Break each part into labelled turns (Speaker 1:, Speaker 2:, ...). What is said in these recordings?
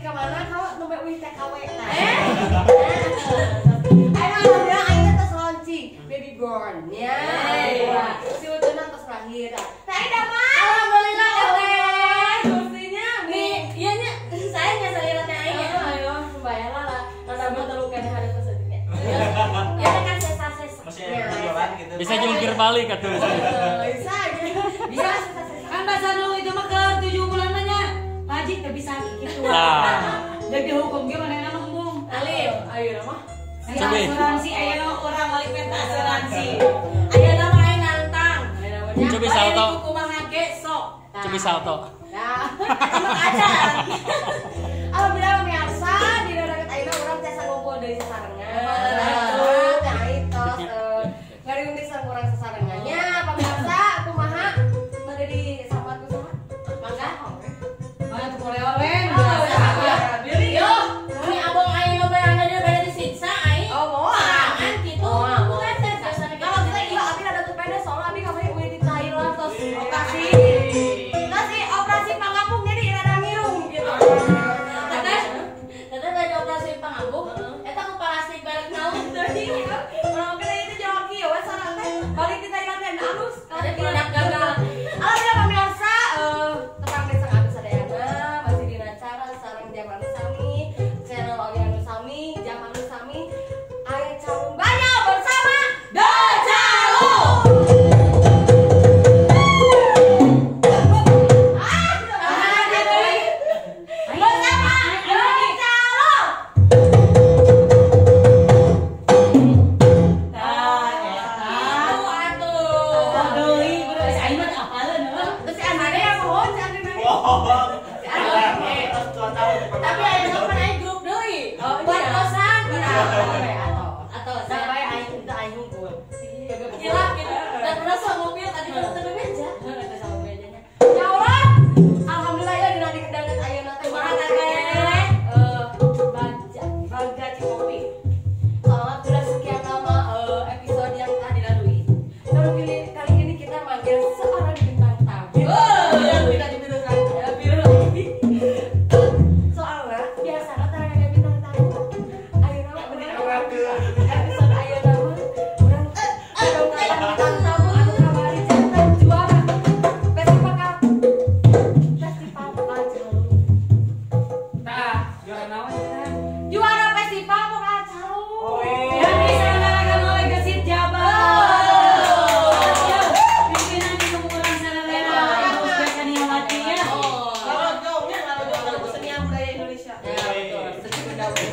Speaker 1: ka mana ka nembe uih TKW tah. Ayo alhamdulillah aing teh launching baby born nya. Si Ucuna tos lahir. Tah ida mah. Alhamdulillah teh. Kursinya
Speaker 2: nih, ieu nya saya nya salira teh aing.
Speaker 1: Ayo bayalah lah. Rada telu keneh hareup sedihnya.
Speaker 2: Ya kan sesa-sesa.
Speaker 3: Masih gitu. Bisa jungkir balik atuh.
Speaker 1: Bisa gitu.
Speaker 2: Bisa sesa-sesa.
Speaker 4: Kan bahasa dulu itu mah ke 7 bulan mah nya. Wajib teu bisa kitu.
Speaker 3: Nah.
Speaker 4: Jadi hukum ge manehna mah embung.
Speaker 2: Alif,
Speaker 1: ayo mah.
Speaker 4: Si asuransi aya urang balik peta asuransi.
Speaker 2: Aya nama aing nantang.
Speaker 3: Cobi salto.
Speaker 2: Kumaha ge sok.
Speaker 3: Cobi salto.
Speaker 1: Nah,
Speaker 2: emang aja.
Speaker 1: Alhamdulillah pemirsa, di darat ayeuna urang teh ngumpul deui sasarengan. Teh aing tos ngariung sareng urang sasarengannya. Pemirsa, kumaha bade disapa ku saha?
Speaker 2: Mangga.
Speaker 4: Mana tuh koleor we?
Speaker 2: Yo, ini abang aing nu bayangan bade disiksa aing.
Speaker 1: Oh, moal.
Speaker 2: Serangan kitu.
Speaker 1: Moal. Kalau kita ieu abi rada teu pede soalnya abi kamari uih di Thailand tos operasi. Nasi operasi pangapung jadi rada ngirung gitu.
Speaker 2: Teteh bade operasi pangapung, eta ku plastik barek naon
Speaker 1: teuing. Urang oge itu jawab kieu we sareng teh balik di Thailand teh alus.
Speaker 2: Ada produk gagal.
Speaker 1: Alhamdulillah pemirsa, tepang desa abdi sadayana masih dina acara sareng jam anu sami, channel oge anu sami, jam anu sami. Aya calung banyak bersama
Speaker 4: The Calung.
Speaker 1: Bersama The Calung.
Speaker 4: Tah eta.
Speaker 2: Itu atuh.
Speaker 4: Deui bro, si aing mah apaleun heuh.
Speaker 1: Terus si Andri yang mohon si Andri nanya. Si Andri.
Speaker 2: Tapi aya nama aing grup deui.
Speaker 1: Oh,
Speaker 2: Buat
Speaker 1: iya.
Speaker 2: kosan gitu.
Speaker 1: Atau
Speaker 2: Sampai aing itu aing unggul. Gila gitu. Dan merasa mobil tadi kalau teu meja.
Speaker 1: Ya Allah. Alhamdulillah ya dina dikendangan ayeuna teh
Speaker 2: Kumaha teh?
Speaker 1: Bagja,
Speaker 2: Bagja Cikopi.
Speaker 1: Soalnya sudah sekian lama episode yang telah dilalui. Baru kali ini kita manggil seorang bintang tamu.
Speaker 2: Tidak dipilih lagi.
Speaker 1: Ya, pilih lagi. Soalnya biasanya tarangan bintang tamu. Ayeuna mah bener episode ayeuna mah urang bintang tamu anu kamari jantan juara festival festival Vokal Calung.
Speaker 4: Tah, juara naon cenah?
Speaker 1: Juara festival Vokal Calung.
Speaker 4: Yang diselenggarakan oleh Gesit Jabar. Ya, pimpinan di urang sadayana Ibu Kaniawati ya.
Speaker 5: Ngarojongnya, ngarojong kesenian budaya Indonesia.
Speaker 1: Ya, betul. Setuju pendapat.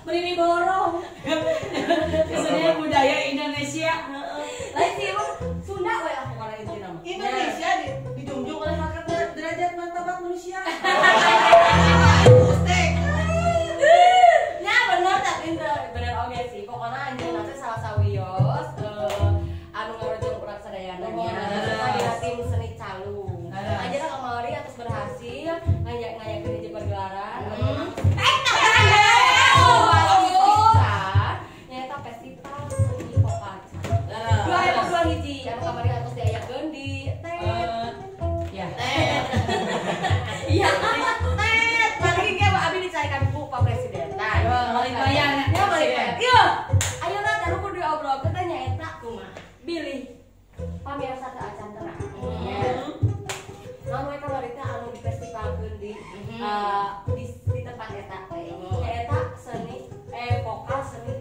Speaker 2: Beri borong.
Speaker 4: Kesenian budaya Indonesia.
Speaker 1: Lain sih emang Sunda we aku karena intina mah.
Speaker 5: Indonesia dijunjung oleh harkat derajat martabat manusia.
Speaker 1: Ya bener tapi bener oge sih. Pokoknya anjeunna teh salah sawios anu ngarojong urang sadayana nya. Serta dina tim seni calung. Anjeunna kamari atos berhasil ngayakeun hiji pergelaran. Nyaeta festival seni vokal calung. 2021 anu kamari atos diayakeun di Tet.
Speaker 4: Ya.
Speaker 1: Iya. Tet, mari ge abi dicarikan ku Pak Presiden. Tah,
Speaker 4: Balik bayar.
Speaker 1: Ya balik bayar. Iya. Ayeuna teh nu kudu diobrolkeun teh nyaeta kumaha? Bilih pamirsa teu acan terang. Naon we kamari teh anu difestivalkeun di di tempat eta teh. Nyaeta seni vokal seni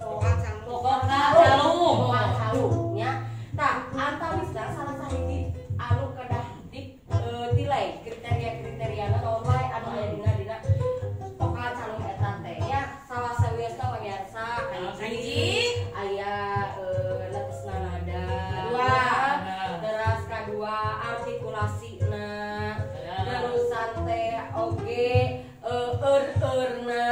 Speaker 5: Vokal calung.
Speaker 1: Vokal calung. Vokal calung nya. Tah, antawisna salah sahiji anu kedah ditilai kriteria-kriteriana naon wae anu aya dina dina vokal calung eta teh nya. Salah sawiosna pamirsa kahiji aya letesna nada.
Speaker 2: Dua.
Speaker 1: Terus kadua artikulasina. Terusan teh oge eur-eurna.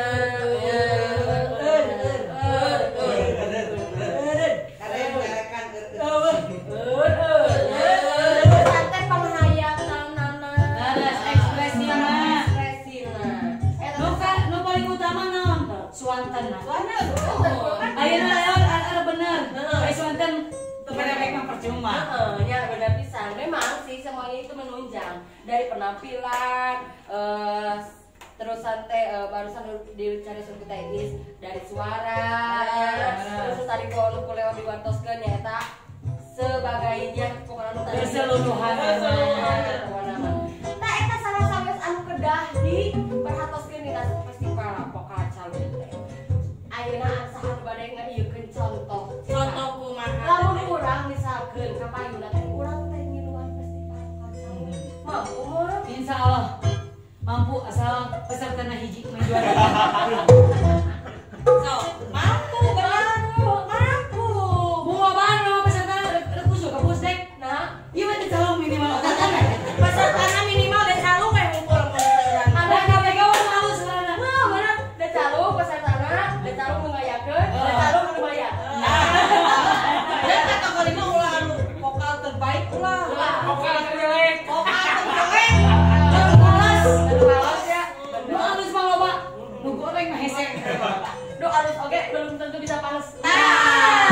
Speaker 1: Terusan teh penghayatanana.
Speaker 4: Leres ekspresina.
Speaker 1: Ekspresina. Eta
Speaker 4: Nu paling utama naon? Suanten.
Speaker 1: Suanten.
Speaker 4: Ayeuna aya bener. Ai suanten teu Mereka mah percuma.
Speaker 1: Heeh, ya benar pisan. Memang sih semuanya itu menunjang dari penampilan terusan teh barusan dicari suruh kita is dari suara terus tadi kalau nu lewat diwartoskeun nyaeta sebagainya pokokna nu tadi
Speaker 4: keseluruhan
Speaker 1: pokona mah. Tah eta salah sawios anu kedah diperhatoskeun dina festival vokal calung teh. Ayeuna saha nu bade ngaieukeun contoh.
Speaker 2: Contoh kumaha?
Speaker 1: Lamun urang misalkeun ka payuna teh urang teh ngiluan festival vokal calung. Mampu moal?
Speaker 4: Insyaallah mampu asal pesertana hiji main juara.
Speaker 2: So, mampu mampu mampu.
Speaker 4: Bunga banget mah pesertana rek kusuk ka pusdek.
Speaker 1: Nah,
Speaker 4: ieu mah teh calung minimal.
Speaker 2: Pesertana minimal da calung we ngumpul urang.
Speaker 4: Ada KPK mah malu sebenarnya.
Speaker 1: Nah, mana da calung pesertana, da calung nu ngayakeun, da calung nu bayar.
Speaker 5: Dan kategori mah ulah anu vokal terbaik ulah.
Speaker 3: Vokal terjelek.
Speaker 5: Vokal terjelek.
Speaker 1: Males ya.
Speaker 4: Nu alus mah loba. Nu goreng mah hese.
Speaker 1: Nu alus oge belum tentu bisa pales.
Speaker 2: Nah,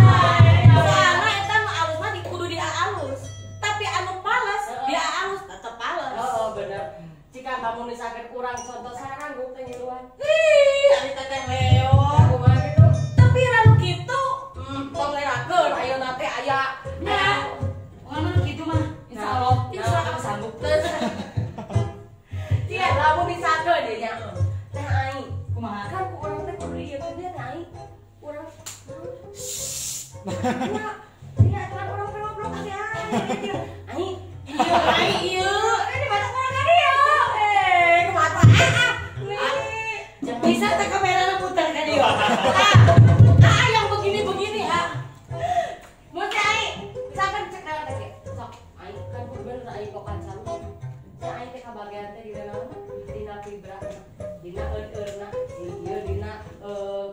Speaker 2: soalna eta nu alus mah kudu di alus. Tapi anu pales di alus tetep pales.
Speaker 1: Heeh, bener. Jika kamu misalkan kurang contoh sarang teh ngiluan.
Speaker 2: Ih, ari teteh Leo.
Speaker 1: Kumaha gitu?
Speaker 2: Tapi ranu kitu,
Speaker 1: tong ngerakeun ayeuna teh aya.
Speaker 4: Nya. Pokona kitu mah insyaallah.
Speaker 2: Insyaallah
Speaker 4: sanggup.
Speaker 1: Iya, lamun misalkeun deui nya. Teh aing,
Speaker 4: kumaha?
Speaker 1: Kan ku urang teh kudu ieu teh teh aing. Urang nya, nya aturan urang teh ngobrol ka si aing. Aing,
Speaker 2: ieu aing ieu.
Speaker 1: Ini mata urang ka dieu. Eh, kumaha teh? Nih.
Speaker 4: Bisa teh kamerana putar ka dieu.
Speaker 2: Ah, yang begini-begini ah.
Speaker 1: Mun teh aing, misalkan cek naon teh sok aing kan kudu bener aing vokal calung. Teh aing teh kabagian teh dina naon? Dina vibra, dinaeur-eurna, ieu dina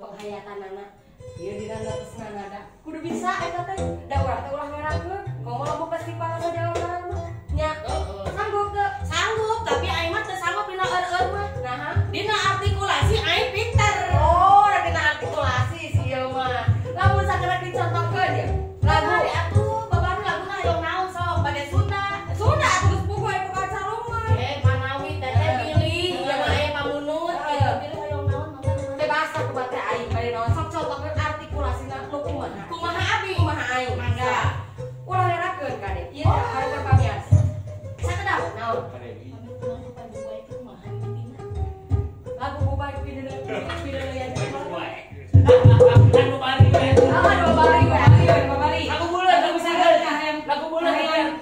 Speaker 1: penghayatanana, ieu dina netesna nada. Kudu bisa eta teh. Da urang teh ulah ngerakeun, komo lamun festival sa Jawa Barat mah. Nya, sanggup teu?
Speaker 2: Sanggup, tapi aing mah teu sanggup dinaeur-eur mah.
Speaker 1: Naha?
Speaker 2: Dina artikulasi aing pinter.
Speaker 1: Oh, da dina artikulasi si ieu mah. Lamun sakeuna dicontohkeun ya.
Speaker 2: Lagu atuh babaru laguna hoyong naon sok bade Sunda.
Speaker 1: Sunda atuh geus puguh aya vokal calung mah.
Speaker 2: Manawi teteh pilih, ieu mah aya pamunut, kitu pilih hoyong naon mangga.
Speaker 1: Bebas aku mah teh aing bade naon sok contohkeun artikulasina nu kumaha.
Speaker 2: Kumaha abi?
Speaker 1: Kumaha aing?
Speaker 2: Mangga.
Speaker 1: Ulah ngerakeun kade. Ieu teh hareupeun pamiarsa.
Speaker 2: Sakedap.
Speaker 1: Naon? Lagu bubai pideleyan.
Speaker 3: Lagu bari we.
Speaker 1: Ah, dua bari we.
Speaker 4: Bari.
Speaker 3: Lagu bulan,
Speaker 4: lagu misalkan hayang
Speaker 3: lagu bulan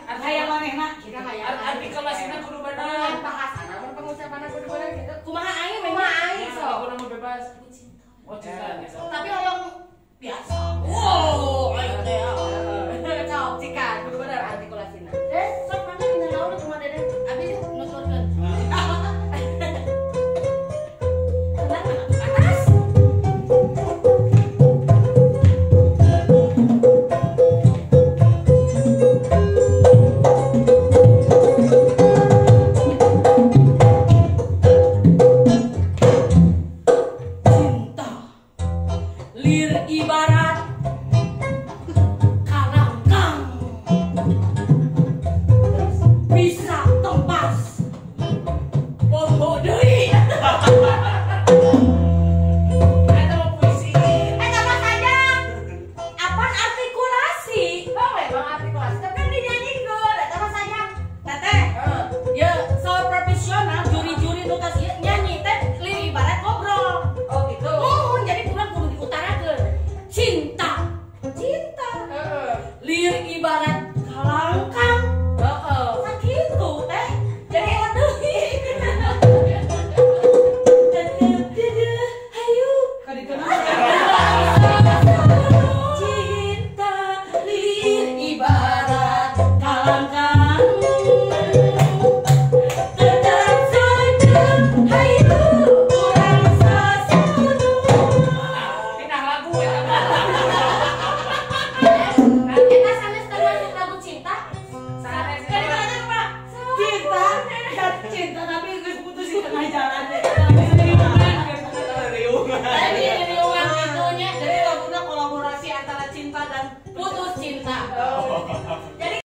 Speaker 4: hayang manehna
Speaker 1: kita hayang.
Speaker 3: Artikulasina kudu bener.
Speaker 1: Bahasana mun pengucapanna kudu bener gitu.
Speaker 2: Kumaha aing
Speaker 1: Kumaha aing sok.
Speaker 3: Lagu nama bebas. Oh, cinta ya sok.
Speaker 2: Tapi hoyong biasa. Wow, aing teh.
Speaker 1: Sok cika kudu bener artikulasina.
Speaker 2: Sok mangga dina naon kumaha dedeh? Abi nuturkeun. Atas. Cinta lir ibarat kalangkang bisa tempas poho deui.
Speaker 3: Eta mah puisi.
Speaker 2: Eta mah sajak. Apaan artikulasi?
Speaker 1: Oh, memang artikulasi tapi kan dinyanyikeun eta mah sajak.
Speaker 2: Teteh, ya so profesional juri-juri nu tas ieu nyanyi teh lir ibarat ngobrol.
Speaker 1: Oh gitu.
Speaker 2: Muhun jadi kurang kudu diutarakeun. Cinta, cinta.
Speaker 1: Heeh.
Speaker 2: Lir ibarat kalangkang.
Speaker 1: Heeh.
Speaker 2: Sakitu teh.
Speaker 1: Jadi
Speaker 2: deui. Hayu.
Speaker 4: Ka ditu naon?
Speaker 2: Cinta lir ibarat kalangkang. Tetap saja hayu urang sasunu.
Speaker 3: Pindah lagu eta.